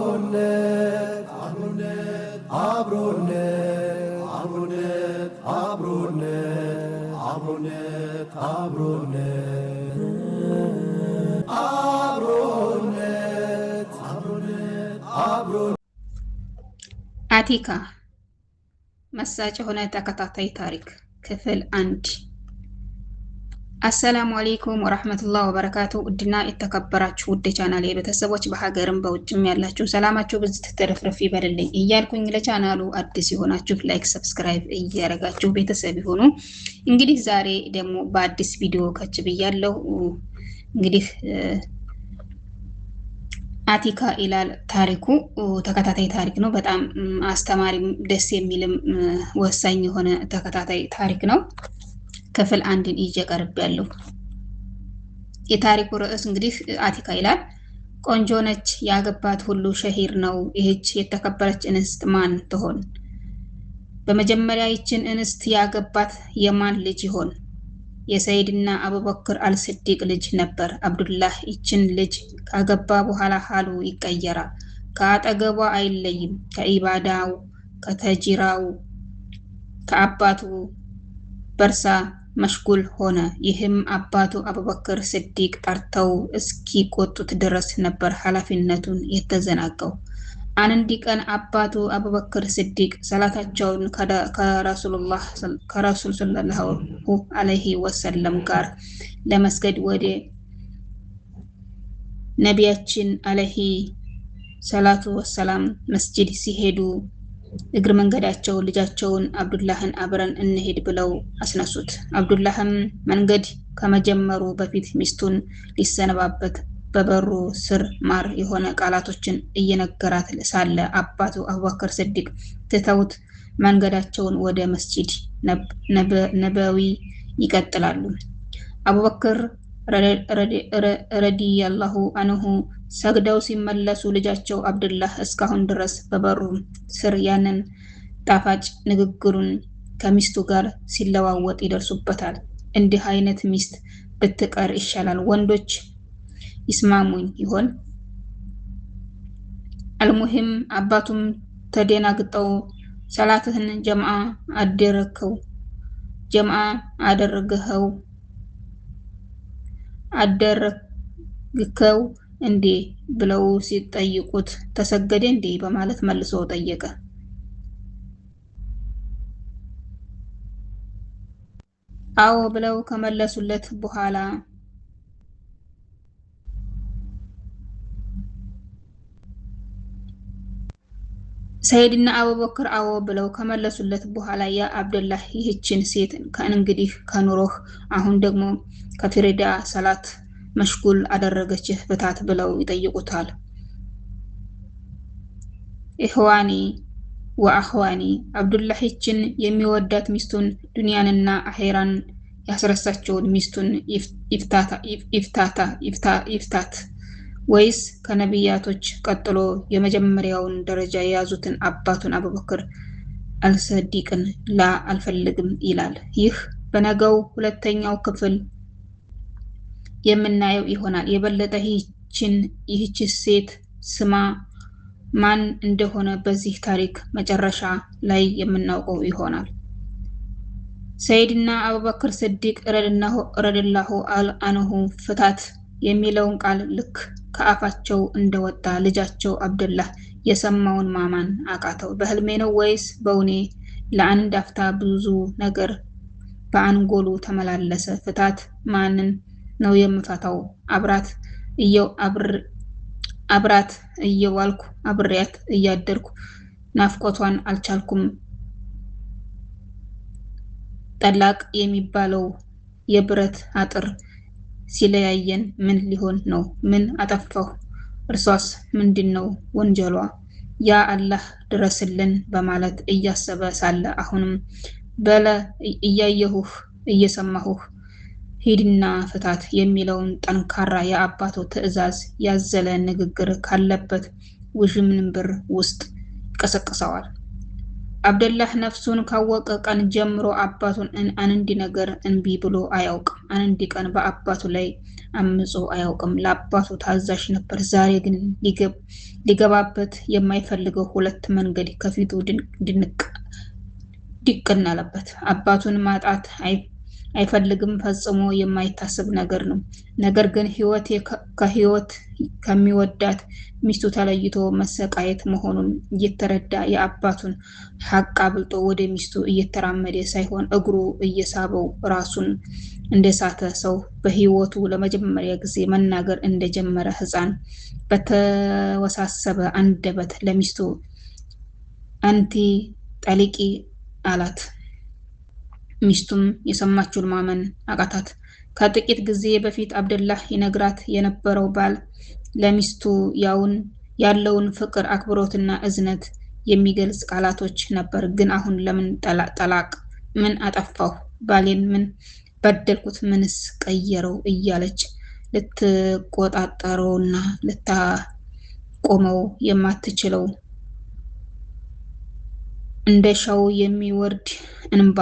አብሮነት አብሮነት አብሮነት አብሮነት አብሮነት አብሮነት አብሮነት አብሮነት አብሮነት። አቲካ መሳጭ የሆነ ተከታታይ ታሪክ ክፍል 1። አሰላሙ አሌይኩም ወራህመቱላህ ወበረካቱ። ውድና የተከበራችሁ ውድ ቻናል ቤተሰቦች በሀገርም በውጭም ያላችሁ ሰላማችሁ ብዝት ትርፍርፍ ይበልልኝ እያልኩኝ ለቻናሉ አዲስ የሆናችሁ like፣ subscribe እያደረጋችሁ ቤተሰብ ይሆኑ። እንግዲህ ዛሬ ደግሞ በአዲስ ቪዲዮ ከች ብያለሁ። እንግዲህ አቲካ ይላል ታሪኩ። ተከታታይ ታሪክ ነው። በጣም አስተማሪም ደስ የሚልም ወሳኝ የሆነ ተከታታይ ታሪክ ነው። ክፍል 1ን ይዤ ቀርቤያለሁ። የታሪኩ ርዕስ እንግዲህ አቲካ ይላል። ቆንጆ ነች፣ ያገባት ሁሉ ሸሂር ነው። ይህች የተከበረች እንስት ማን ትሆን? በመጀመሪያ ይችን እንስት ያገባት የማን ልጅ ይሆን? የሰይድና አቡበክር አልስዲቅ ልጅ ነበር አብዱላህ። ይችን ልጅ ካገባ በኋላ ሀሉ ይቀየራል። ከአጠገቧ አይለይም። ከኢባዳው፣ ከተጂራው፣ ከአባቱ በርሳ መሽጉል ሆነ። ይህም አባቱ አቡበክር ስዲቅ ጠርተው እስኪቆጡት ድረስ ነበር ኃላፊነቱን የተዘናጋው። አንድ ቀን አባቱ አቡበክር ስዲቅ ሰላታቸውን ከረሱል ሰለላሁ ዐለይሂ ወሰለም ጋር ለመስገድ ወደ ነቢያችን ዐለይሂ ሰላቱ ወሰላም መስጂድ ሲሄዱ እግር መንገዳቸው ልጃቸውን አብዱላህን አብረን እንሄድ ብለው አስነሱት። አብዱላህም መንገድ ከመጀመሩ በፊት ሚስቱን ሊሰነባበት በበሩ ስር ማር የሆነ ቃላቶችን እየነገራት ሳለ አባቱ አቡበክር ስዲቅ ትተውት መንገዳቸውን ወደ መስጂድ ነበዊ ይቀጥላሉ። አቡበክር ረዲየላሁ አንሁ ሰግደው ሲመለሱ ልጃቸው አብዱላህ እስካሁን ድረስ በበሩ ስር ያንን ጣፋጭ ንግግሩን ከሚስቱ ጋር ሲለዋወጥ ይደርሱበታል። እንዲህ አይነት ሚስት ብትቀር ይሻላል፣ ወንዶች ይስማሙኝ ይሆን? አልሙሂም አባቱም ተደናግጠው ሰላትህን ጀምዓ አደረግከው ጀምዓ አደረግኸው አደረግከው እንዴ ብለው ሲጠይቁት ተሰገደ እንዴ በማለት መልሶ ጠየቀ። አዎ ብለው ከመለሱለት በኋላ ሰይድና አቡበክር አዎ ብለው ከመለሱለት በኋላ ያ አብደላህ ይህችን ሴት ከእንግዲህ ከኑሮህ አሁን ደግሞ ከፊሪዳ ሰላት መሽጉል አደረገችህ ፍታት ብለው ይጠይቁታል። ኢህዋኒ ወአህዋኒ አብዱላህ ይችን የሚወዳት ሚስቱን ዱንያንና አሄራን ያስረሳቸውን ሚስቱን ይፍታት ወይስ ከነቢያቶች ቀጥሎ የመጀመሪያውን ደረጃ የያዙትን አባቱን አቡበክር አልሰዲቅን ላ አልፈልግም ይላል። ይህ በነገው ሁለተኛው ክፍል የምናየው ይሆናል። የበለጠ ይህች ሴት ስማ ማን እንደሆነ በዚህ ታሪክ መጨረሻ ላይ የምናውቀው ይሆናል። ሰይድና አቡበክር ስዲቅ ረዲየላሁ አንሁ ፍታት የሚለውን ቃል ልክ ከአፋቸው እንደወጣ ልጃቸው አብደላህ የሰማውን ማማን አቃተው። በህልሜ ነው ወይስ በውኔ? ለአንድ አፍታ ብዙ ነገር በአንጎሉ ተመላለሰ። ፍታት ማንን ነው የምፈታው? አብራት እየዋልኩ አብሬያት እያደርኩ ናፍቆቷን አልቻልኩም። ጠላቅ የሚባለው የብረት አጥር ሲለያየን ምን ሊሆን ነው? ምን አጠፋሁ? እርሷስ ምንድን ነው ወንጀሏ? ያ አላህ ድረስልን በማለት እያሰበ ሳለ አሁንም በለ እያየሁህ እየሰማሁህ ሂድና ፍታት የሚለውን ጠንካራ የአባቱ ትዕዛዝ ያዘለ ንግግር ካለበት ውዥንብር ውስጥ ይቀሰቅሰዋል። አብደላህ ነፍሱን ካወቀ ቀን ጀምሮ አባቱን አንድ ነገር እንቢ ብሎ አያውቅም። አንድ ቀን በአባቱ ላይ አምጾ አያውቅም። ለአባቱ ታዛዥ ነበር። ዛሬ ግን ሊገባበት የማይፈልገው ሁለት መንገድ ከፊቱ ድንቅ ድቅን አለበት። አባቱን ማጣት አይፈልግም። ፈጽሞ የማይታሰብ ነገር ነው። ነገር ግን ህይወት ከህይወት ከሚወዳት ሚስቱ ተለይቶ መሰቃየት መሆኑን እየተረዳ የአባቱን ሐቅ አብልጦ ወደ ሚስቱ እየተራመደ ሳይሆን እግሩ እየሳበው ራሱን እንደሳተ ሰው በህይወቱ ለመጀመሪያ ጊዜ መናገር እንደጀመረ ህፃን በተወሳሰበ አንደበት ለሚስቱ አንቲ ጠሊቂ አላት። ሚስቱም የሰማችውን ማመን አቃታት። ከጥቂት ጊዜ በፊት አብደላህ ይነግራት የነበረው ባል ለሚስቱ ያለውን ፍቅር፣ አክብሮትና እዝነት የሚገልጽ ቃላቶች ነበር። ግን አሁን ለምን ጠላቅ? ምን አጠፋሁ? ባሌን ምን በደልኩት? ምንስ ቀየረው? እያለች ልትቆጣጠረውና ልታቆመው የማትችለው እንደ ሻው የሚወርድ እንባ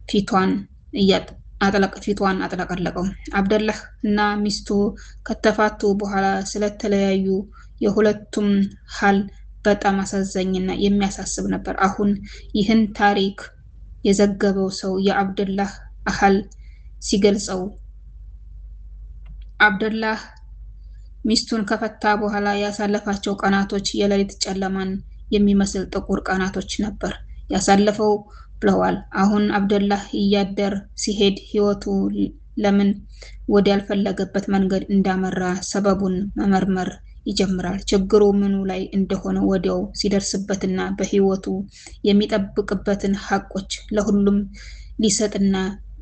ፊቷን አጥለቀለቀው። አብደላህ እና ሚስቱ ከተፋቱ በኋላ ስለተለያዩ የሁለቱም ሀል በጣም አሳዛኝና የሚያሳስብ ነበር። አሁን ይህን ታሪክ የዘገበው ሰው የአብደላህ አህል ሲገልጸው አብደላህ ሚስቱን ከፈታ በኋላ ያሳለፋቸው ቀናቶች የሌሊት ጨለማን የሚመስል ጥቁር ቀናቶች ነበር ያሳለፈው ብለዋል። አሁን አብደላህ እያደር ሲሄድ ህይወቱ ለምን ወዳልፈለገበት መንገድ እንዳመራ ሰበቡን መመርመር ይጀምራል። ችግሩ ምኑ ላይ እንደሆነ ወዲያው ሲደርስበትና በህይወቱ የሚጠብቅበትን ሐቆች ለሁሉም ሊሰጥና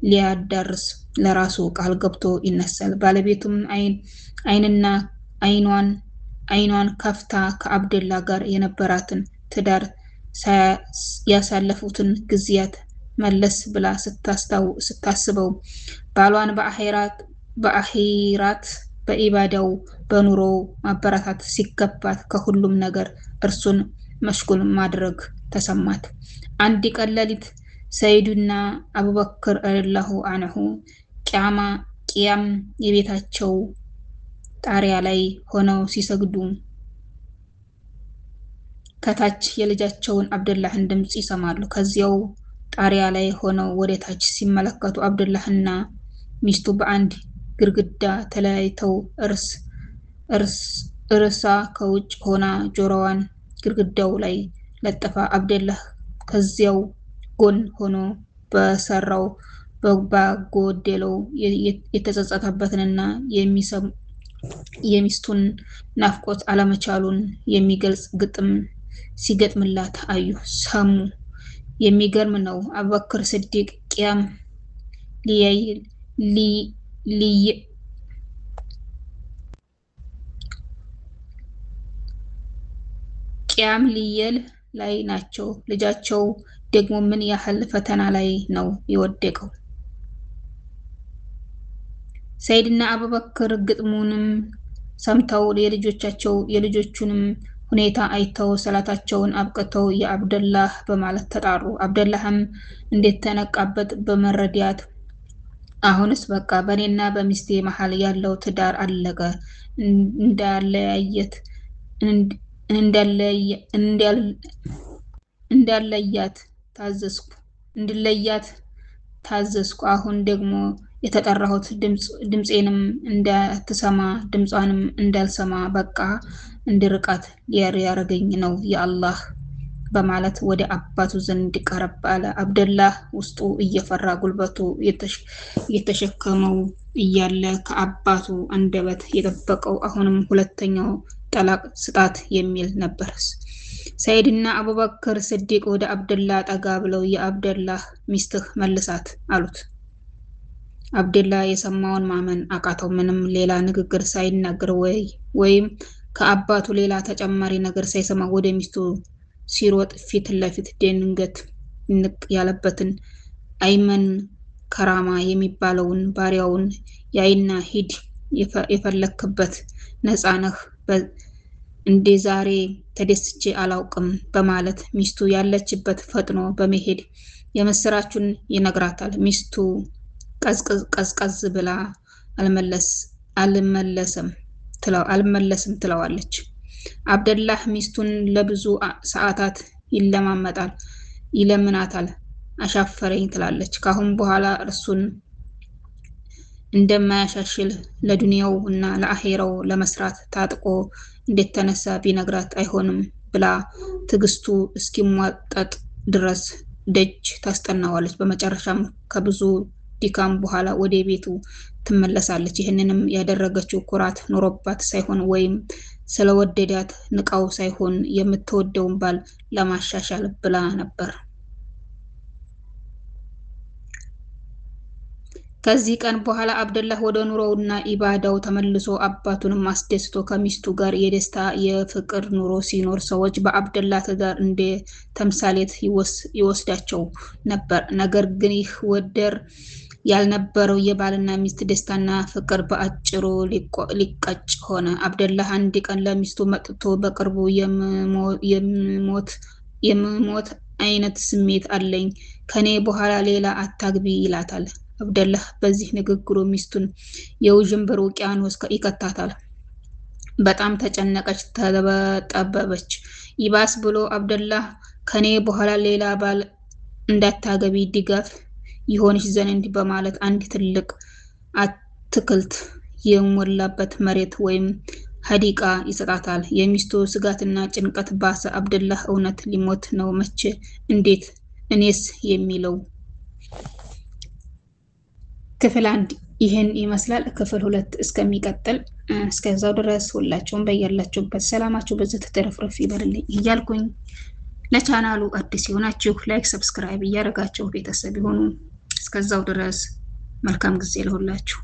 ሊያዳርስ ለራሱ ቃል ገብቶ ይነሳል። ባለቤቱም አይንና አይኗን ከፍታ ከአብደላ ጋር የነበራትን ትዳር ያሳለፉትን ጊዜያት መለስ ብላ ስታስበው ባሏን በአኺራት በኢባዳው በኑሮው ማበረታት ሲገባት ከሁሉም ነገር እርሱን መሽጉል ማድረግ ተሰማት። አንድ ቀን ሌሊት ሰይዱና አቡበክር ረዲየላሁ አንሁ ቂያም የቤታቸው ጣሪያ ላይ ሆነው ሲሰግዱ ከታች የልጃቸውን አብደላህን ድምፅ ይሰማሉ። ከዚያው ጣሪያ ላይ ሆነው ወደ ታች ሲመለከቱ አብደላህና ሚስቱ በአንድ ግድግዳ ተለያይተው እርሳ ከውጭ ሆና ጆሮዋን ግድግዳው ላይ ለጥፋ አብደላህ ከዚያው ጎን ሆኖ በሰራው ባጎደለው የተጸጸተበትንና የሚስቱን ናፍቆት አለመቻሉን የሚገልጽ ግጥም ሲገጥምላት አዩ፣ ሰሙ። የሚገርም ነው። አቡበክር ስዲቅ ቂያም ሊየል ላይ ናቸው። ልጃቸው ደግሞ ምን ያህል ፈተና ላይ ነው የወደቀው? ሰይድና አቡበክር ግጥሙንም ሰምተው የልጆቹንም ሁኔታ አይተው ሰላታቸውን አብቅተው የአብደላህ በማለት ተጣሩ። አብደላህም እንደተነቃበት በመረዳት አሁንስ በቃ በእኔና በሚስቴ መሀል ያለው ትዳር አለቀ፣ እንዳለያት ታዘዝኩ እንድለያት ታዘዝኩ። አሁን ደግሞ የተጠራሁት ድምፄንም እንዳትሰማ ድምጿንም እንዳልሰማ በቃ እንድርቃት ሊያረገኝ ነው የአላህ በማለት ወደ አባቱ ዘንድ ቀረብ አለ። አብደላህ ውስጡ እየፈራ ጉልበቱ እየተሸከመው እያለ ከአባቱ አንደበት የጠበቀው አሁንም ሁለተኛው ጠላቅ ስጣት የሚል ነበር። ሰይድና አቡበክር ስዲቅ ወደ አብደላ ጠጋ ብለው የአብደላህ ሚስትህ መልሳት አሉት። አብደላ የሰማውን ማመን አቃተው። ምንም ሌላ ንግግር ሳይናገር ወይም ከአባቱ ሌላ ተጨማሪ ነገር ሳይሰማ ወደ ሚስቱ ሲሮጥ ፊት ለፊት ድንገት ንቅ ያለበትን አይመን ከራማ የሚባለውን ባሪያውን ያይና ሂድ የፈለክበት ነፃ ነህ፣ እንደ ዛሬ ተደስቼ አላውቅም በማለት ሚስቱ ያለችበት ፈጥኖ በመሄድ የምስራቹን ይነግራታል። ሚስቱ ቀዝቀዝ ብላ አልመለስም ትለዋለች። አብደላህ ሚስቱን ለብዙ ሰዓታት ይለማመጣል፣ ይለምናታል። አሻፈረኝ ትላለች። ካሁን በኋላ እርሱን እንደማያሻሽል ለዱንያው እና ለአሄራው ለመስራት ታጥቆ እንደተነሳ ቢነግራት አይሆንም ብላ ትዕግስቱ እስኪሟጠጥ ድረስ ደጅ ታስጠናዋለች። በመጨረሻም ከብዙ ድካም በኋላ ወደ ቤቱ ትመለሳለች። ይህንንም ያደረገችው ኩራት ኖሮባት ሳይሆን ወይም ስለወደዳት ንቃው ሳይሆን የምትወደውን ባል ለማሻሻል ብላ ነበር። ከዚህ ቀን በኋላ አብደላህ ወደ ኑሮውና ኢባዳው ተመልሶ አባቱንም አስደስቶ ከሚስቱ ጋር የደስታ የፍቅር ኑሮ ሲኖር ሰዎች በአብደላህ ትዳር እንደ ተምሳሌት ይወስዳቸው ነበር። ነገር ግን ይህ ወደር ያልነበረው የባልና ሚስት ደስታና ፍቅር በአጭሩ ሊቀጭ ሆነ። አብደላህ አንድ ቀን ለሚስቱ መጥቶ በቅርቡ የምሞት አይነት ስሜት አለኝ፣ ከኔ በኋላ ሌላ አታግቢ ይላታል። አብደላህ በዚህ ንግግሩ ሚስቱን የውዥንብር ውቅያኖስ ይከታታል። በጣም ተጨነቀች፣ ተጠበበች። ይባስ ብሎ አብደላህ ከኔ በኋላ ሌላ ባል እንዳታገቢ ድጋፍ ይሆንሽ ዘንድ በማለት አንድ ትልቅ አትክልት የሞላበት መሬት ወይም ሀዲቃ ይሰጣታል። የሚስቱ ስጋትና ጭንቀት ባሰ። አብደላህ እውነት ሊሞት ነው? መቼ? እንዴት? እኔስ? የሚለው ክፍል 1 ይህን ይመስላል። ክፍል 2 እስከሚቀጥል እስከዛው ድረስ ሁላችሁም በያላችሁበት ሰላማችሁ በዚህ ተተረፍረፍ ይበልልኝ እያልኩኝ ለቻናሉ አዲስ የሆናችሁ like፣ subscribe እያደረጋችሁ ቤተሰብ ይሁኑ። እስከዛው ድረስ መልካም ጊዜ ለሁላችሁ።